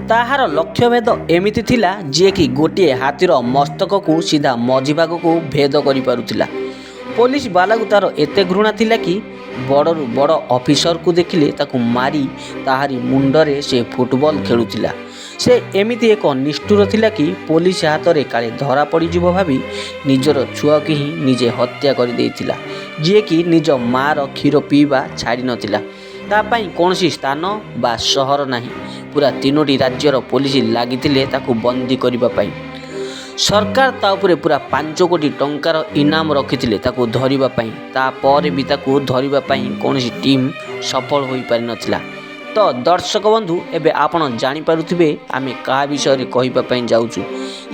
ତାହାର ଲକ୍ଷ୍ୟଭେଦ ଏମିତି ଥିଲା, ଯିଏକି ଗୋଟିଏ ହାତୀର ମସ୍ତକକୁ ସିଧା ମଝି ଭାଗକୁ ଭେଦ କରିପାରୁଥିଲା। ପୋଲିସ ବାଲାକୁ ତାର ଏତେ ଘୃଣା ଥିଲା କି ବଡ଼ରୁ ବଡ଼ ଅଫିସରକୁ ଦେଖିଲେ ତାକୁ ମାରି ତାହାରି ମୁଣ୍ଡରେ ସେ ଫୁଟବଲ ଖେଳୁଥିଲା। ସେ ଏମିତି ଏକ ନିଷ୍ଠୁର ଥିଲା କି ପୋଲିସ ହାତରେ କାଳେ ଧରା ପଡ଼ିଯିବ ଭାବି ନିଜର ଛୁଆକୁ ହିଁ ନିଜେ ହତ୍ୟା କରିଦେଇଥିଲା, ଯିଏକି ନିଜ ମାଆର କ୍ଷୀର ପିଇବା ଛାଡ଼ିନଥିଲା। ତା ପାଇଁ କୌଣସି ସ୍ଥାନ ବା ସହର ନାହିଁ। ପୁରା ତିନୋଟି ରାଜ୍ୟର ପୋଲିସ ଲାଗିଥିଲେ ତାକୁ ବନ୍ଦୀ କରିବା ପାଇଁ। ସରକାର ତା ଉପରେ ପୁରା 5 କୋଟି ଟଙ୍କାର ଇନାମ ରଖିଥିଲେ ତାକୁ ଧରିବା ପାଇଁ। ତାପରେ ବି ତାକୁ ଧରିବା ପାଇଁ କୌଣସି ଟିମ୍ ସଫଳ ହୋଇପାରିନଥିଲା। ତ ଦର୍ଶକ ବନ୍ଧୁ, ଏବେ ଆପଣ ଜାଣିପାରୁଥିବେ ଆମେ କାହା ବିଷୟରେ କହିବା ପାଇଁ ଯାଉଛୁ।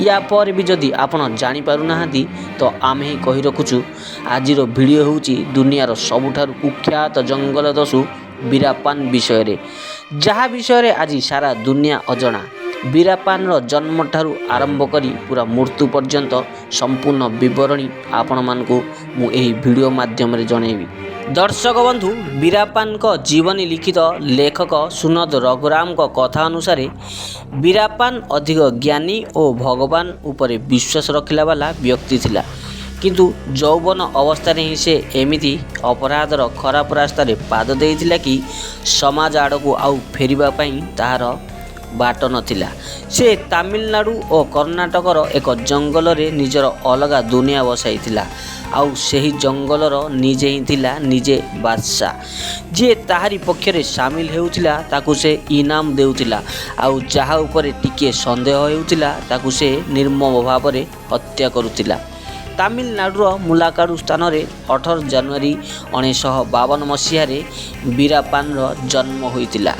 ୟା ପରେ ବି ଯଦି ଆପଣ ଜାଣିପାରୁନାହାନ୍ତି, ତ ଆମେ ହିଁ କହି ରଖୁଛୁ, ଆଜିର ଭିଡ଼ିଓ ହେଉଛି ଦୁନିଆର ସବୁଠାରୁ କୁଖ୍ୟାତ ଜଙ୍ଗଲ ଦସ୍ୟୁ ବୀରାପାନ ବିଷୟରେ, ଯାହା ବିଷୟରେ ଆଜି ସାରା ଦୁନିଆ ଅଜଣା। ବୀରାପାନର ଜନ୍ମଠାରୁ ଆରମ୍ଭ କରି ପୁରା ମୃତ୍ୟୁ ପର୍ଯ୍ୟନ୍ତ ସମ୍ପୂର୍ଣ୍ଣ ବିବରଣୀ ଆପଣମାନଙ୍କୁ ମୁଁ ଏହି ଭିଡ଼ିଓ ମାଧ୍ୟମରେ ଜଣାଇବି। ଦର୍ଶକ ବନ୍ଧୁ, ବୀରାପାନଙ୍କ ଜୀବନୀ ଲିଖିତ ଲେଖକ ସୁନଦ ରଘୁରାମଙ୍କ କଥା ଅନୁସାରେ ବୀରାପାନ ଅଧିକ ଜ୍ଞାନୀ ଓ ଭଗବାନ ଉପରେ ବିଶ୍ୱାସ ରଖିଲା ବାଲା ବ୍ୟକ୍ତି ଥିଲା। କିନ୍ତୁ ଯୌବନ ଅବସ୍ଥାରେ ହିଁ ସେ ଏମିତି ଅପରାଧର ଖରାପ ରାସ୍ତାରେ ପାଦ ଦେଇଥିଲା କି ସମାଜ ଆଡ଼କୁ ଆଉ ଫେରିବା ପାଇଁ ତାହାର ବାଟ ନଥିଲା। ସେ ତାମିଲନାଡ଼ୁ ଓ କର୍ଣ୍ଣାଟକର ଏକ ଜଙ୍ଗଲରେ ନିଜର ଅଲଗା ଦୁନିଆ ବସାଇଥିଲା ଆଉ ସେହି ଜଙ୍ଗଲର ନିଜେ ହିଁ ଥିଲା ନିଜେ ବାଦଶାହ। ଯିଏ ତାହାରି ପକ୍ଷରେ ସାମିଲ ହେଉଥିଲା, ତାକୁ ସେ ଇନାମ ଦେଉଥିଲା ଆଉ ଯାହା ଉପରେ ଟିକିଏ ସନ୍ଦେହ ହେଉଥିଲା, ତାକୁ ସେ ନିର୍ମମ ଭାବରେ ହତ୍ୟା କରୁଥିଲା। ତାମିଲନାଡ଼ୁର ମୁଲାକାଡ଼ୁ ସ୍ଥାନରେ 18 ଜାନୁଆରୀ 1952 ମସିହାରେ ବୀରାପାନର ଜନ୍ମ ହୋଇଥିଲା,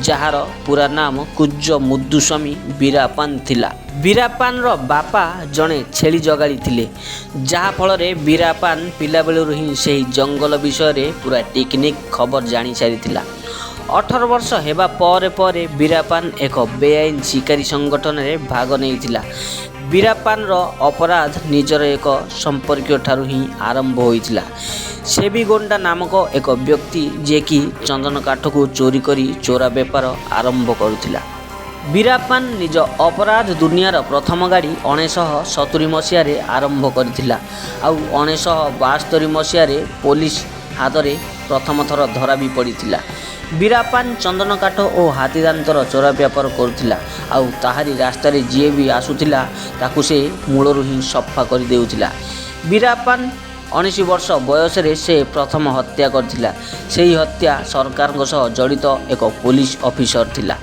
ଯାହାର ପୁରା ନାମ କୁଜ ମୁଦୁସ୍ୱାମୀ ବୀରାପାନ ଥିଲା। ବୀରାପାନର ବାପା ଜଣେ ଛେଳି ଜଗାଳି ଥିଲେ, ଯାହାଫଳରେ ବୀରାପାନ ପିଲାବେଳରୁ ହିଁ ସେହି ଜଙ୍ଗଲ ବିଷୟରେ ପୁରା ଟିକିନିଖି ଖବର ଜାଣିସାରିଥିଲା। 18 ବର୍ଷ ହେବା ପରେ ପରେ ବୀରାପାନ ଏକ ବେଆଇନ ଶିକାରୀ ସଂଗଠନରେ ଭାଗ ନେଇଥିଲା। ବୀରାପାନର ଅପରାଧ ନିଜର ଏକ ସମ୍ପର୍କୀୟଠାରୁ ହିଁ ଆରମ୍ଭ ହୋଇଥିଲା। ସେବିଗୋଣ୍ଡା ନାମକ ଏକ ବ୍ୟକ୍ତି, ଯିଏକି ଚନ୍ଦନ କାଠକୁ ଚୋରି କରି ଚୋରା ବେପାର ଆରମ୍ଭ କରୁଥିଲା। ବୀରାପାନ ନିଜ ଅପରାଧ ଦୁନିଆର ପ୍ରଥମ ଗାଡ଼ି 1970 ମସିହାରେ ଆରମ୍ଭ କରିଥିଲା ଆଉ 1972 ମସିହାରେ ପୋଲିସ ହାତରେ ପ୍ରଥମ ଥର ଧରା ବି ପଡ଼ିଥିଲା। ବୀରାପାନ ଚନ୍ଦନ କାଠ ଓ ହାତୀଦାନ୍ତର ଚୋରା ବେପାର କରୁଥିଲା ଆଉ ତାହାରି ରାସ୍ତାରେ ଯିଏ ବି ଆସୁଥିଲା, ତାକୁ ସେ ମୂଳରୁ ହିଁ ସଫା କରିଦେଉଥିଲା। ବୀରାପାନ 19 ବର୍ଷ ବୟସରେ ସେ ପ୍ରଥମ ହତ୍ୟା କରିଥିଲା। ସେହି ହତ୍ୟା ସରକାରଙ୍କ ସହ ଜଡ଼ିତ ଏକ ପୋଲିସ ଅଫିସର ଥିଲା।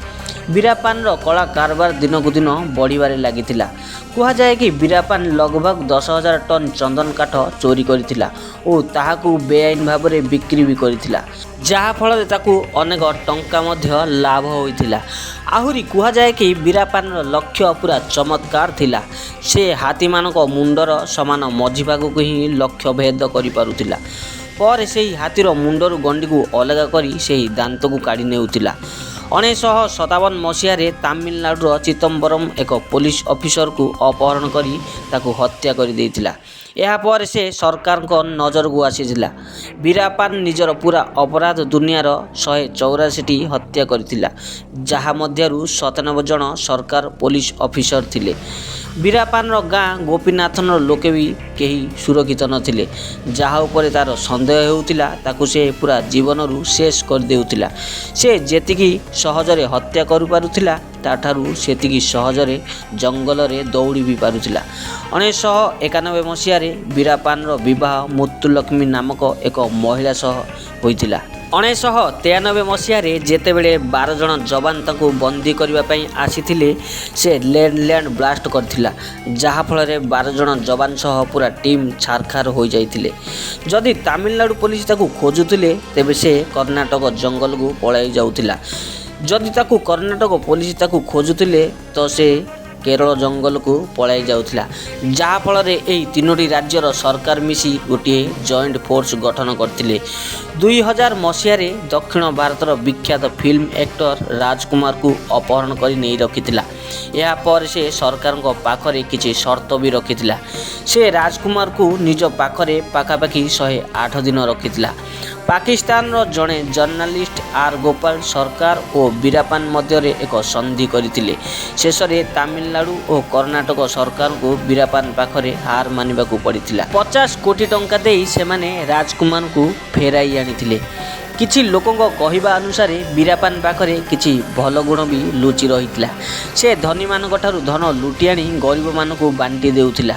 ବୀରାପାନର କଳା କାରବାର ଦିନକୁ ଦିନ ବଢ଼ିବାରେ ଲାଗିଥିଲା। କୁହାଯାଏ କି ବୀରାପାନ ଲଗଭଗ 10,000 ଟନ୍ ଚନ୍ଦନ କାଠ ଚୋରି କରିଥିଲା ଓ ତାହାକୁ ବେଆଇନ ଭାବରେ ବିକ୍ରି ବି କରିଥିଲା, ଯାହାଫଳରେ ତାକୁ ଅନେକ ଟଙ୍କା ମଧ୍ୟ ଲାଭ ହୋଇଥିଲା। ଆହୁରି କୁହାଯାଏ କି ବୀରାପାନର ଲକ୍ଷ୍ୟ ପୁରା ଚମତ୍କାର ଥିଲା। ସେ ହାତୀମାନଙ୍କ ମୁଣ୍ଡର ସମାନ ମଝି ଭାଗକୁ ହିଁ ଲକ୍ଷ୍ୟ ଭେଦ କରିପାରୁଥିଲା। ପରେ ସେହି ହାତୀର ମୁଣ୍ଡରୁ ଗଣ୍ଡିକୁ ଅଲଗା କରି ସେହି ଦାନ୍ତକୁ କାଢ଼ି ନେଉଥିଲା। 1957 ମସିହାରେ ତାମିଲନାଡ଼ୁର ଚିଦମ୍ବରମ ଏକ ପୋଲିସ ଅଫିସରକୁ ଅପହରଣ କରି ତାକୁ ହତ୍ୟା କରିଦେଇଥିଲା। ଏହାପରେ ସେ ସରକାରଙ୍କ ନଜରକୁ ଆସିଥିଲା। ବୀରାପାନ ନିଜର ପୁରା ଅପରାଧ ଦୁନିଆର 184ଟି ହତ୍ୟା କରିଥିଲା, ଯାହା ମଧ୍ୟରୁ 97 ଜଣ ସରକାର ପୋଲିସ ଅଫିସର ଥିଲେ। ବୀରାପାନର ଗାଁ ଗୋପୀନାଥନର ଲୋକେ ବି କେହି ସୁରକ୍ଷିତ ନଥିଲେ। ଯାହା ଉପରେ ତାର ସନ୍ଦେହ ହେଉଥିଲା, ତାକୁ ସେ ପୁରା ଜୀବନରୁ ଶେଷ କରିଦେଉଥିଲା। ସେ ଯେତିକି ସହଜରେ ହତ୍ୟା କରିପାରୁଥିଲା, ତାଠାରୁ ସେତିକି ସହଜରେ ଜଙ୍ଗଲରେ ଦୌଡ଼ି ବି ପାରୁଥିଲା। 1991 ମସିହାରେ ବୀରାପାନର ବିବାହ ମୁତ୍ତୁଲକ୍ଷ୍ମୀ ନାମକ ଏକ ମହିଳା ସହ ହୋଇଥିଲା। 1993 ମସିହାରେ ଯେତେବେଳେ 12 ଜଣ ଯବାନ ତାଙ୍କୁ ବନ୍ଦୀ କରିବା ପାଇଁ ଆସିଥିଲେ, ସେ ଲ୍ୟାଣ୍ଡ ବ୍ଲାଷ୍ଟ କରିଥିଲା, ଯାହାଫଳରେ 12 ଜଣ ଯବାନ ସହ ପୁରା ଟିମ୍ ଛାରଖାର ହୋଇଯାଇଥିଲେ। ଯଦି ତାମିଲନାଡ଼ୁ ପୋଲିସ ତାକୁ ଖୋଜୁଥିଲେ, ତେବେ ସେ କର୍ଣ୍ଣାଟକ ଜଙ୍ଗଲକୁ ପଳାଇ ଯାଉଥିଲା। ଯଦି ତାକୁ କର୍ଣ୍ଣାଟକ ପୋଲିସ ତାକୁ ଖୋଜୁଥିଲେ, ତ ସେ କେରଳ ଜଙ୍ଗଲକୁ ପଳାଇ ଯାଉଥିଲା, ଯାହାଫଳରେ ଏହି ତିନୋଟି ରାଜ୍ୟର ସରକାର ମିଶି ଗୋଟିଏ ଜଏଣ୍ଟ ଫୋର୍ସ ଗଠନ କରିଥିଲେ। 2000 ମସିହାରେ ଦକ୍ଷିଣ ଭାରତର ବିଖ୍ୟାତ ଫିଲ୍ମ ଆକ୍ଟର ରାଜକୁମାରକୁ ଅପହରଣ କରି ନେଇ ରଖିଥିଲା। ଏହାପରେ ସେ ସରକାରଙ୍କ ପାଖରେ କିଛି ସର୍ତ୍ତ ବି ରଖିଥିଲା। ସେ ରାଜକୁମାରକୁ ନିଜ ପାଖରେ ପାଖାପାଖି 108 ଦିନ ରଖିଥିଲା। ପାକିସ୍ତାନର ଜଣେ ଜର୍ଣ୍ଣାଲିଷ୍ଟ ଆର୍ ଗୋପାଳ ସରକାର ଓ ବୀରାପାନ ମଧ୍ୟରେ ଏକ ସନ୍ଧି କରିଥିଲେ। ଶେଷରେ ତାମିଲନାଡୁ ଓ କର୍ଣ୍ଣାଟକ ସରକାରଙ୍କୁ ବୀରାପାନ ପାଖରେ ହାର ମାନିବାକୁ ପଡ଼ିଥିଲା। 50 କୋଟି ଟଙ୍କା ଦେଇ ସେମାନେ ରାଜକୁମାରଙ୍କୁ ଫେରାଇ ଆଣିଥିଲେ। କିଛି ଲୋକଙ୍କ କହିବା ଅନୁସାରେ ବୀରାପାନ ପାଖରେ କିଛି ଭଲ ଗୁଣ ବି ଲୁଚି ରହିଥିଲା। ସେ ଧନୀମାନଙ୍କଠାରୁ ଧନ ଲୁଟି ଆଣି ଗରିବମାନଙ୍କୁ ବାଣ୍ଟି ଦେଉଥିଲା।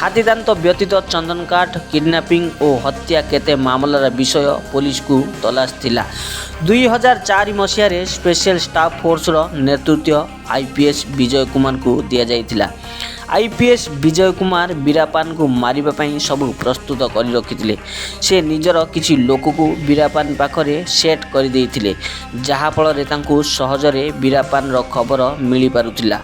ହାତୀଦାନ୍ତ ବ୍ୟତୀତ ଚନ୍ଦନ କାଠ, କିଡ଼ନାପିଂ ଓ ହତ୍ୟା କେତେ ମାମଲାର ବିଷୟ ପୋଲିସକୁ ତଲାସ ଥିଲା। 2004 ମସିହାରେ ସ୍ପେଶାଲ ଷ୍ଟାଫ୍ ଫୋର୍ସର ନେତୃତ୍ୱ ଆଇପିଏସ୍ ବିଜୟ କୁମାରଙ୍କୁ ଦିଆଯାଇଥିଲା। ଆଇପିଏସ୍ ବିଜୟ କୁମାର ବୀରାପାନକୁ ମାରିବା ପାଇଁ ସବୁ ପ୍ରସ୍ତୁତ କରି ରଖିଥିଲେ। ସେ ନିଜର କିଛି ଲୋକକୁ ବୀରାପାନ ପାଖରେ ସେଟ୍ କରିଦେଇଥିଲେ, ଯାହାଫଳରେ ତାଙ୍କୁ ସହଜରେ ବୀରାପାନର ଖବର ମିଳିପାରୁଥିଲା।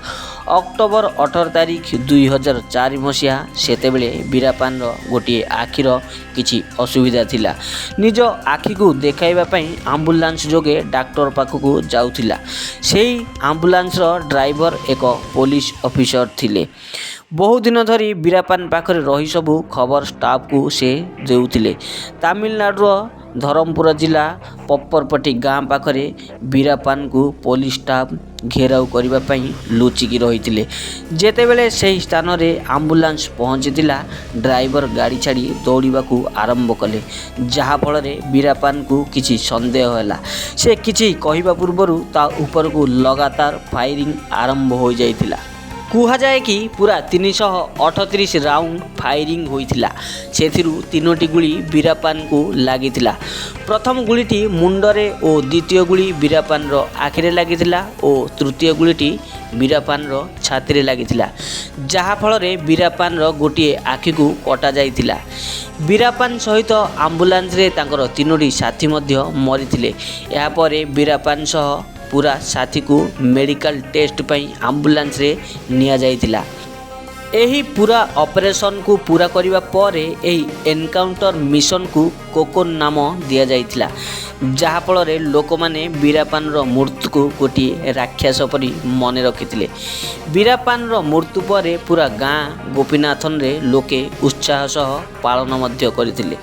ଅକ୍ଟୋବର 18 ତାରିଖ, 2004 ମସିହା, ସେତେବେଳେ ବୀରାପାନର ଗୋଟିଏ ଆଖିର କିଛି ଅସୁବିଧା ଥିଲା। ନିଜ ଆଖିକୁ ଦେଖାଇବା ପାଇଁ ଆମ୍ବୁଲାନ୍ସ ଯୋଗେ ଡାକ୍ତର ପାଖକୁ ଯାଉଥିଲା। ସେହି ଆମ୍ବୁଲାନ୍ସର ଡ୍ରାଇଭର ଏକ ପୋଲିସ ଅଫିସର ଥିଲେ। ବହୁଦିନ ଧରି ବୀରାପାନ ପାଖରେ ରହି ସବୁ ଖବର ଷ୍ଟାଫକୁ ସେ ଦେଉଥିଲେ। ତାମିଲନାଡୁର ଧରମପୁର ଜିଲ୍ଲା ପପରପଟ୍ଟି ଗାଁ ପାଖରେ ବୀରାପାନକୁ ପୋଲିସ ଷ୍ଟାଫ ଘେରାଉ କରିବା ପାଇଁ ଲୁଚିକି ରହିଥିଲେ। ଯେତେବେଳେ ସେହି ସ୍ଥାନରେ ଆମ୍ବୁଲାନ୍ସ ପହଞ୍ଚିଥିଲା, ଡ୍ରାଇଭର ଗାଡ଼ି ଛାଡ଼ି ଦୌଡ଼ିବାକୁ ଆରମ୍ଭ କଲେ, ଯାହାଫଳରେ ବୀରାପାନକୁ କିଛି ସନ୍ଦେହ ହେଲା। ସେ କିଛି କହିବା ପୂର୍ବରୁ ତା ଉପରକୁ ଲଗାତାର ଫାୟାରିଂ ଆରମ୍ଭ ହୋଇଯାଇଥିଲା। କୁହାଯାଏ କି ପୁରା 338 ରାଉଣ୍ଡ ଫାୟାରିଂ ହୋଇଥିଲା। ସେଥିରୁ ତିନୋଟି ଗୁଳି ବୀରାପାନକୁ ଲାଗିଥିଲା। ପ୍ରଥମ ଗୁଳିଟି ମୁଣ୍ଡରେ ଓ ଦ୍ୱିତୀୟ ଗୁଳି ବୀରାପାନର ଆଖିରେ ଲାଗିଥିଲା ଓ ତୃତୀୟ ଗୁଳିଟି ବୀରାପାନର ଛାତିରେ ଲାଗିଥିଲା, ଯାହାଫଳରେ ବୀରାପାନର ଗୋଟିଏ ଆଖିକୁ କଟାଯାଇଥିଲା। ବୀରାପାନ ସହିତ ଆମ୍ବୁଲାନ୍ସରେ ତାଙ୍କର ତିନୋଟି ସାଥୀ ମଧ୍ୟ ମରିଥିଲେ। ଏହାପରେ ବୀରାପାନ ସହ ପୁରା ସାଥୀକୁ ମେଡ଼ିକାଲ ଟେଷ୍ଟ ପାଇଁ ଆମ୍ବୁଲାନ୍ସରେ ନିଆଯାଇଥିଲା। ଏହି ପୁରା ଅପରେସନକୁ ପୁରା କରିବା ପରେ ଏହି ଏନକାଉଣ୍ଟର ମିଶନକୁ କୋକୋନ ନାମ ଦିଆଯାଇଥିଲା, ଯାହାଫଳରେ ଲୋକମାନେ ବୀରାପାନର ମୃତ୍ୟୁକୁ ଗୋଟିଏ ରାକ୍ଷସ ପରି ମନେ ରଖିଥିଲେ। ବୀରାପାନର ମୃତ୍ୟୁ ପରେ ପୁରା ଗାଁ ଗୋପୀନାଥନରେ ଲୋକେ ଉତ୍ସାହ ସହ ପାଳନ ମଧ୍ୟ କରିଥିଲେ।